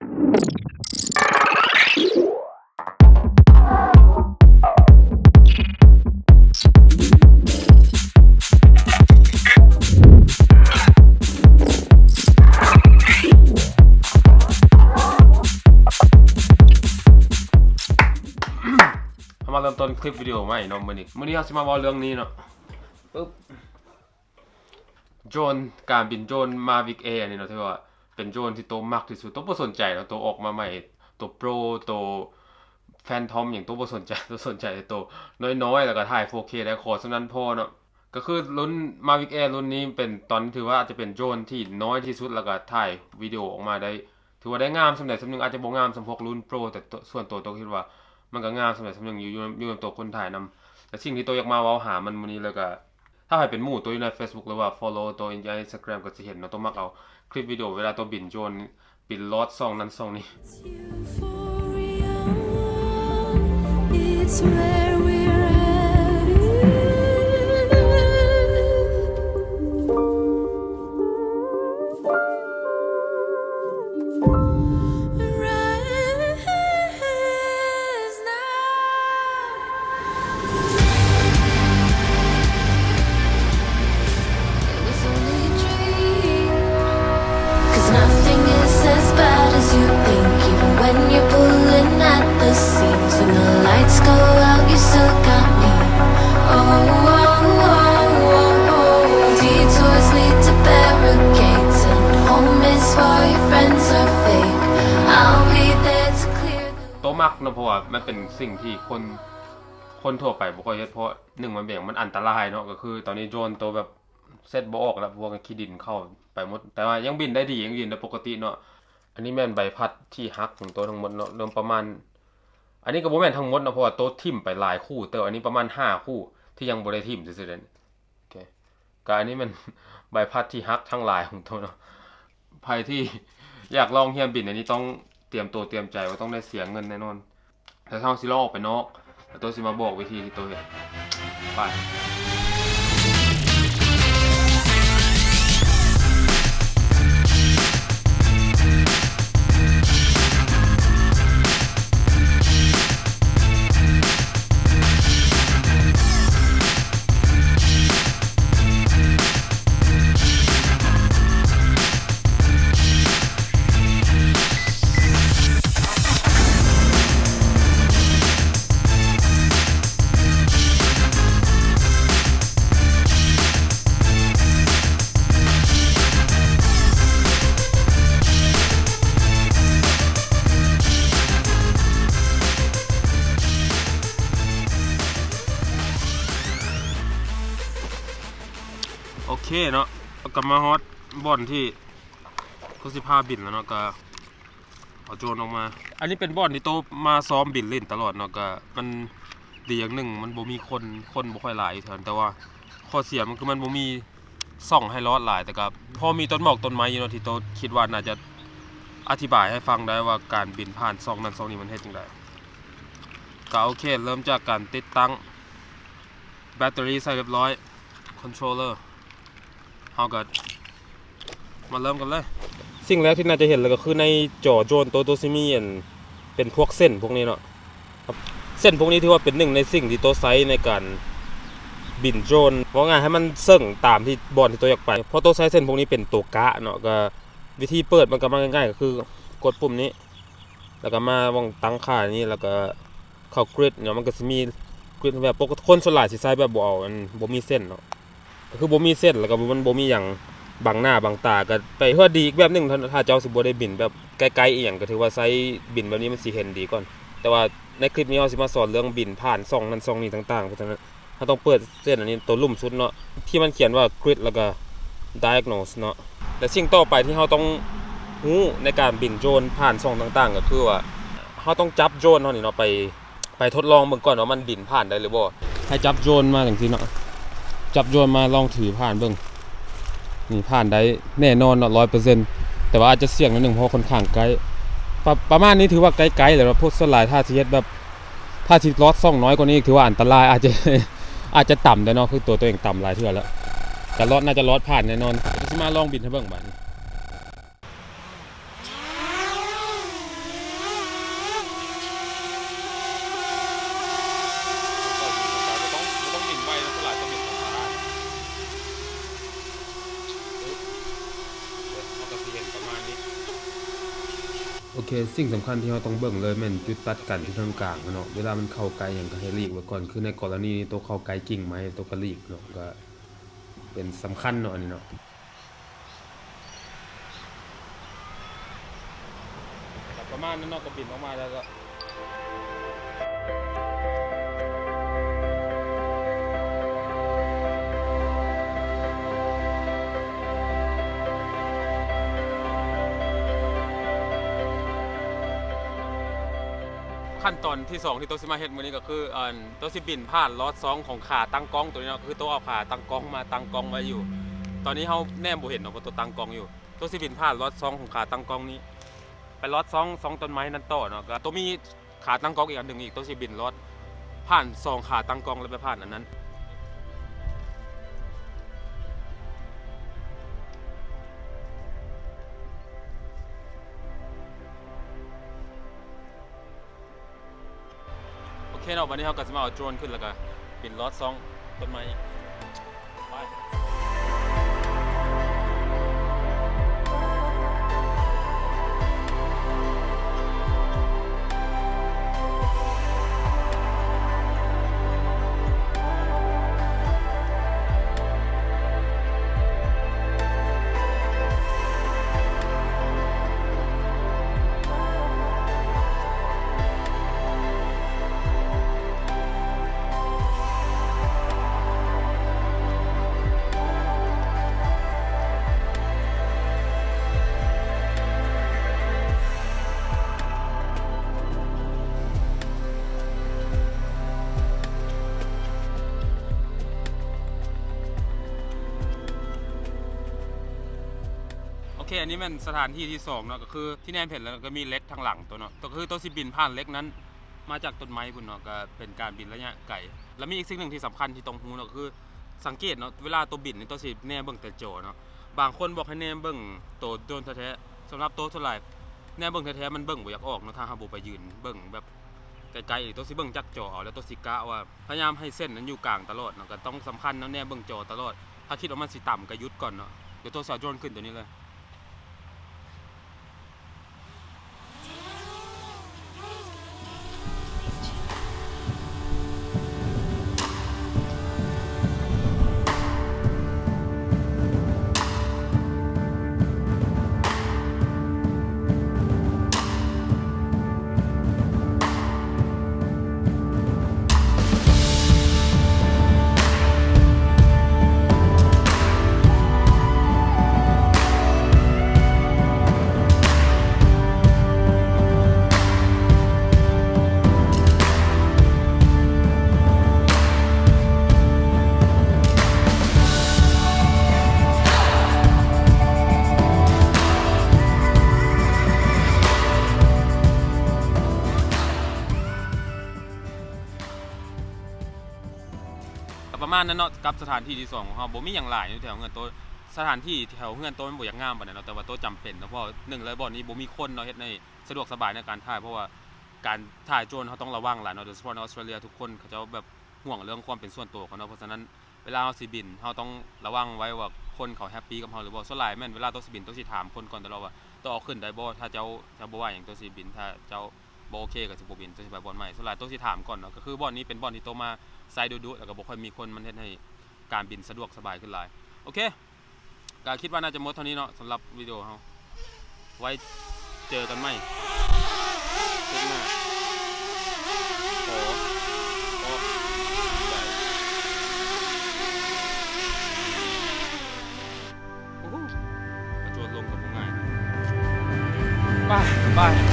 ເຮົາມາເລີ່ມຕົ້ນຄລິບວິດີໂອໃໝ່ເນາະ ມື້ນີ້ ມື້ນີ້ເຮົາຊິມາເວົ້າເລື່ອງນີ້ເນາະ ປຶບ ໂດຣນ ການບິນໂດຣນ Mavic Air ນີ້ເນາະ ຖືວ່າເປັນໂດຣນທີ່ໂຕມັກທີ່ສຸດ ໂຕບໍ່ສົນໃຈເນາະ ໂຕອອກມາໃໝ່ ໂຕ Pro ໂຕ Phantom ຫຍັງ ໂຕບໍ່ສົນໃຈ ໂຕສົນໃຈແຕ່ໂຕນ້ອຍໆ ແລ້ວກໍຖ່າຍ four K ໄດ້ ຂໍສ່ຳນັ້ນພໍເນາະ ກໍຄືລຸ້ນ Mavic Air ລຸ້ນນີ້ເປັນ ຕອນ ຖືວ່າອາດຈະເປັນໂດຣນທີ່ນ້ອຍທີ່ສຸດ ແລ້ວກໍຖ່າຍວິດີໂອອອກມາໄດ້ ຖືວ່າໄດ້ງາມສ່ຳໃດສ່ຳໜຶ່ງ ອາດຈະບໍ່ງາມສ່ຳພວກລຸ້ນ Pro ແຕ່ໂຕ ສ່ວນໂຕ ໂຕຄິດວ່າມັນກໍງາມສ່ຳໃດສ່ຳໜຶ່ງຢູ່ ຢູ່ ຢູ່ນຳໂຕຄົນຖ່າຍນຳ ແຕ່ສິ່ງທີ່ໂຕຢາກມາເວົ້າຫາມັນມື້ນີ້ ແລ້ວກໍຖ້າໃຜເປັນໝູ່ໂຕຢູ່ໃນ Facebook ຫຼືວ່າ follow ໂຕຢູ່ໃນ Instagram ກໍຊິເຫັນເນາະ ໂຕມັກເອົາຄລິບວິດີໂອເວລາໂຕບິນໂດຣນ ບິນລອດຊ່ອງນັ້ນຊ່ອງນີ້. It's where we're headed. Rise now. It was only a dream. 'Cause nothing is as bad as you think, even when you're pulling at the seams. When the lights go out, you still got me. Oh, oh, oh, oh, oh. Detours lead to barricades, and home is for your friends are fake. I'll be there to clear the ໂຕມັກເນາະ ເພາະວ່າມັນເປັນສິ່ງທີ່ຄົນ ຄົນທົ່ວໄປບໍ່ຄ່ອຍເຮັດ ເພາະໜຶ່ງ ມັນເປັນຫຍັງ ມັນອັນຕະລາຍເນາະ ກໍຄືຕອນນີ້ໂດຣນໂຕແບບ ເຊັດບໍ່ອອກແລ້ວ ພວກຂີ້ດິນເຂົ້າໄປໝົດ ແຕ່ວ່າຍັງບິນໄດ້ດີ ຍັງບິນໄດ້ປົກກະຕິເນາະ. ອັນນີ້ແມ່ນໃບພັດທີ່ຫັກຂອງໂຕທັງໝົດເນາະ ເລີ່ມປະມານ ອັນນີ້ກໍບໍ່ແມ່ນທັງໝົດເນາະ ເພາະວ່າໂຕຖິ້ມໄປຫຼາຍຄູ່ເຕີບ ອັນນີ້ປະມານຫ້າຄູ່ທີ່ຍັງບໍ່ໄດ້ຖິ້ມຊື່ໆເດ້. ໂອເຄ ກໍອັນນີ້ແມ່ນໃບພັດທີ່ຫັກທັງຫຼາຍຂອງໂຕເນາະ. ໃຜທີ່ຢາກລອງຮຽນບິນ ອັນນີ້ຕ້ອງຕຽມໂຕຕຽມໃຈວ່າຕ້ອງໄດ້ເສຍເງິນແນ່ນອນ. ແລ້ວເຮົາຊິລອງອອກໄປນອກ ແລ້ວໂຕຊິມາບອກວິທີທີ່ໂຕເຮັດ. ໄປ. ໂອເຄເນາະ ກໍມາຮອດບ່ອນທີ່ ກໍຊິພາບິນແລ້ວເນາະ ກໍເອົາໂດຣນອອກມາ. ອັນນີ້ເປັນບ່ອນທີ່ໂຕມາຊ້ອມບິນຫຼິ້ນຕະຫຼອດເນາະ ກໍມັນດີຢ່າງໜຶ່ງ ມັນບໍ່ມີຄົນ ຄົນບໍ່ຄ່ອຍຫຼາຍຢູ່ແຖວນັ້ນ ແຕ່ວ່າຂໍ້ເສຍມັນຄືມັນບໍ່ມີຊ່ອງໃຫ້ລອດຫຼາຍ ແຕ່ກໍພໍມີຕົ້ນໝອກຕົ້ນໄມ້ຢູ່ເນາະ ທີ່ໂຕຄິດວ່າໜ້າຈະອະທິບາຍໃຫ້ຟັງໄດ້ວ່າການບິນຜ່ານຊ່ອງນັ້ນຊ່ອງນີ້ມັນເຮັດຈັ່ງໃດ. ກໍໂອເຄ ເລີ່ມຈາກການຕິດຕັ້ງ ແບັດເຕີຣີໃສ່ຮຽບຮ້ອຍ ຄອນໂທຣລເລີ ເຮົາກໍມາເລີ່ມກັນເລີຍ. ສິ່ງແລກທີ່ໜ້າຈະເຫັນເລີຍກໍຄືໃນຈໍໂດຣນໂຕ ໂຕຊິມີອັນເປັນພວກເສັ້ນພວກນີ້ເນາະ. ເສັ້ນພວກນີ້ຖືວ່າເປັນໜຶ່ງໃນສິ່ງທີ່ໂຕໃຊ້ໃນການບິນໂດຣນ ເວົ້າງ່າຍໃຫ້ມັນເຊິ່ງຕາມທີ່ບ່ອນທີ່ໂຕຢາກໄປ ເພາະໂຕໃຊ້ເສັ້ນພວກນີ້ເປັນໂຕກະເນາະ. ກໍວິທີເປີດມັນກໍມັກງ່າຍໆ ກໍຄືກົດປຸ່ມນີ້ ແລ້ວກໍມາໝ່ອງຕັ້ງຄ່ານີ້ ແລ້ວກໍ ເຂົ້າກຣິດເນາະ ມັນກໍຊິມີກຣິດແບບປົກກະຕິ ຄົນສ່ວນຫຼາຍຊິໃຊ້ແບບບໍ່ເອົາອັນ ບໍ່ມີເສັ້ນເນາະ ກໍຄືບໍ່ມີເສັ້ນ ແລ້ວກໍມັນບໍ່ມີຫຍັງບັງໜ້າບັງຕາ ກໍໄປເພື່ອດີອີກແບບໜຶ່ງ ຖ້າ ຖ້າເຈົ້າຊິບໍ່ໄດ້ບິນແບບໃກ້ໆອີ່ຫຍັງ ກໍຖືວ່າໃຊ້ບິນແບບນີ້ມັນຊິເຫັນດີກ່ອນ. ແຕ່ວ່າໃນຄລິບນີ້ເຮົາຊິມາສອນເລື່ອງບິນຜ່ານຊ່ອງນັ້ນຊ່ອງນີ້ຕ່າງໆ ເພາະສະນັ້ນ ເຮົາຕ້ອງເປີດເສັ້ນອັນນີ້ໂຕລຸ່ມສຸດເນາະ ທີ່ມັນຂຽນວ່າກຣິດ ແລ້ວກໍໄດອາໂກນອສເນາະ. ແລະ ສິ່ງຕໍ່ໄປທີ່ເຮົາຕ້ອງຮູ້ໃນການບິນໂດຣນຜ່ານຊ່ອງຕ່າງໆ ກໍຄືວ່າ ເຮົາຕ້ອງຈັບໂດຣນເຮົານີ້ເນາະ ໄປ ໄປທົດລອງເບິ່ງກ່ອນວ່າມັນບິນຜ່ານໄດ້ຫຼືບໍ່. ໃຫ້ຈັບໂດຣນມາຈັ່ງຊີ້ເນາະ ຈັບໂດຣນມາລອງຖືຜ່ານເບິ່ງ. ນີ້ຜ່ານໄດ້ແນ່ນອນເນາະ ຮ້ອຍເປີເຊັນ ແຕ່ວ່າອາດຈະສ່ຽງໜ້ອຍໜຶ່ງ ເພາະວ່າຂ້ອນຂ້າງໃກ້ ປະ ປະມານນີ້ຖືວ່າໃກ້ໆແລ້ວເນາະ ເພາະສ່ວນຫຼາຍຖ້າຊິເຮັດແບບ ຖ້າຊິລອດຊ່ອງນ້ອຍກວ່ານີ້ ຖືວ່າອັນຕະລາຍ ອາດຈະ ອາດຈະຕຳໄດ້ເນາະ ຄືຕົວໂຕເອງຕຳຫຼາຍເທື່ອແລ້ວ ກະລອດ ໜ້າຈະລອດຜ່ານແນ່ນອນ. ເຮົາຊິມາລອງບິນໃຫ້ເບິ່ງບາດນີ້. ໂອເຄ ສິ່ງສຳຄັນທີ່ເຮົາຕ້ອງເບິ່ງເລີຍແມ່ນຈຸດຕັດກັນຢູ່ທາງກາງເນາະ. ເວລາມັນເຂົ້າໃກ້ຫຍັງກໍໃຫ້ຫຼີກໄວ້ກ່ອນ, ຄືໃນກໍລະນີນີ້ໂຕເຂົ້າໃກ້ກິ່ງໄມ້ ໂຕກໍຫຼີກເນາະ, ກໍເປັນສຳຄັນເນາະ ອັນນີ້ເນາະ. ປະມານນັ້ນເນາະ, ກໍບິນອອກມາແລ້ວກໍ ຂັ້ນຕອນທີສອງທີ່ໂຕຊິມາເຮັດມື້ນີ້ກໍຄື ອັນ ໂຕຊິບິນຜ່ານລອດຊ່ອງຂອງຂາຕັ້ງກ້ອງໂຕນີ້ເນາະ, ຄືໂຕເອົາຂາຕັ້ງກ້ອງມາຕັ້ງກ້ອງໄວ້ຢູ່. ຕອນນີ້ເຮົາແນມບໍ່ເຫັນເນາະ ເພາະໂຕຕັ້ງກ້ອງຢູ່. ໂຕຊິບິນຜ່ານລອດຊ່ອງຂອງຂາຕັ້ງກ້ອງນີ້ ໄປລອດຊ່ອງ ຊ່ອງຕົ້ນໄມ້ນັ້ນຕໍ່ເນາະ. ກໍໂຕມີຂາຕັ້ງກ້ອງອີກອັນໜຶ່ງອີກ, ໂຕຊິບິນລອດຜ່ານສອງຂາຕັ້ງກ້ອງ ແລ້ວໄປຜ່ານອັນນັ້ນ. ໂອເຄເນາະ, ບັດນີ້ເຮົາກໍຊິມາເອົາໂດຣນຂຶ້ນ ແລ້ວກໍບິນລອດຊ່ອງຕົ້ນໄມ້. ໄປ. ໂອເຄ ອັນນີ້ແມ່ນສະຖານທີ່ທີສອງເນາະ, ກໍຄືທີ່ແນມເຫັນແລ້ວກໍມີເຫຼັກທາງຫຼັງໂຕເນາະ, ກໍຄືໂຕຊິບິນຜ່ານເຫຼັກນັ້ນມາຈາກຕົ້ນໄມ້ພຸ້ນເນາະ, ກໍເປັນການບິນໄລຍະໄກ. ແລ້ວມີອີກສິ່ງໜຶ່ງທີ່ສຳຄັນທີ່ຕ້ອງຮູ້ເນາະ, ກໍຄື ສັງເກດເນາະ ເວລາໂຕບິນນີ້ໂຕຊິແນມເບິ່ງແຕ່ຈໍເນາະ. ບາງຄົນບອກໃຫ້ແນມເບິ່ງໂຕໂດຣນແທ້ໆ, ສຳລັບໂຕສ່ວນຫຼາຍແນມເບິ່ງແທ້ໆ ມັນເບິ່ງບໍ່ຢາກອອກເນາະ ຖ້າເຮົາບໍ່ໄປຢືນເບິ່ງແບບໃກ້ໆ. ໂຕຊິເບິ່ງຈາກຈໍເອົາ ແລ້ວໂຕຊິກະວ່າ ພະຍາຍາມໃຫ້ເສັ້ນນັ້ນຢູ່ກາງຕະຫຼອດເນາະ, ກໍຕ້ອງສຳຄັນເນາະ ແນມເບິ່ງຈໍຕະຫຼອດ. ຖ້າຄິດວ່າມັນຊິຕ່ຳກໍຢຸດກ່ອນເນາະ. ດຽວໂຕຊິເອົາໂດຣນຂຶ້ນໂຕນີ້ເລີຍ. ກໍປະມານນັ້ນເນາະ ກັບສະຖານທີ່ທີສອງຂອງເຮົາ. ບໍ່ມີຫຍັງຫຼາຍຢູ່ແຖວເຮືອນໂຕ, ສະຖານທີ່ແຖວເຮືອນໂຕມັນບໍ່ຢາກງາມປານໃດເນາະ, ແຕ່ວ່າໂຕຈຳເປັນເນາະ ເພາະວ່າໜຶ່ງເລີຍບ່ອນນີ້ບໍ່ມີຄົນເນາະ, ເຮັດໃຫ້ສະດວກສະບາຍໃນການຖ່າຍ. ເພາະວ່າການຖ່າຍໂດຣນເຮົາຕ້ອງລະວັງຫຼາຍເນາະ, ໂດຍສະເພາະໃນອອສເຕຣເລຍ ທຸກຄົນເຂົາເຈົ້າແບບຫ່ວງເລື່ອງຄວາມເປັນສ່ວນຕົວເຂົາເນາະ. ເພາະສະນັ້ນ ເວລາເຮົາຊິບິນ ເຮົາຕ້ອງລະວັງໄວ້ວ່າຄົນເຂົາແຮັບປີກັບເຮົາຫຼືບໍ່. ສ່ວນຫຼາຍແມ່ນເວລາໂຕຊິບິນ ໂຕຊິຖາມຄົນກ່ອນຕະຫຼອດວ່າ ໂຕເອົາຂຶ້ນໄດ້ບໍ່? ຖ້າເຈົ້າ ເຈົ້າບໍ່ວ່າຫຍັງ ໂຕຊິບິນ, ຖ້າເຈົ້າບໍ່ໂອເຄກໍຊິບໍ່ບິນ, ໂຕຊິໄປບ່ອນໃໝ່. ສ່ວນຫຼາຍໂຕຊິຖາມກ່ອນເນາະ, ກໍຄືບ່ອນນີ້ເປັນບ່ອນທີ່ໂຕມາໃຊ້ດຸໆ ແລ້ວກໍບໍ່ຄ່ອຍມີຄົນ, ມັນເຮັດໃຫ້ການບິນສະດວກສະບາຍຂຶ້ນຫຼາຍ. ໂອເຄ ກໍຄິດວ່າໜ້າຈະໝົດເທົ່ານີ້ເນາະ ສຳລັບວິດີໂອເຮົາ. ໄວ້ເຈີກັນໃໝ່ ຄລິບໜ້າ. ຂໍຂອບໃຈ. ໂອ້ໂຫ ກະໂຈດລົງກໍບໍ່ງ່າຍ. ໄປ ໄປ.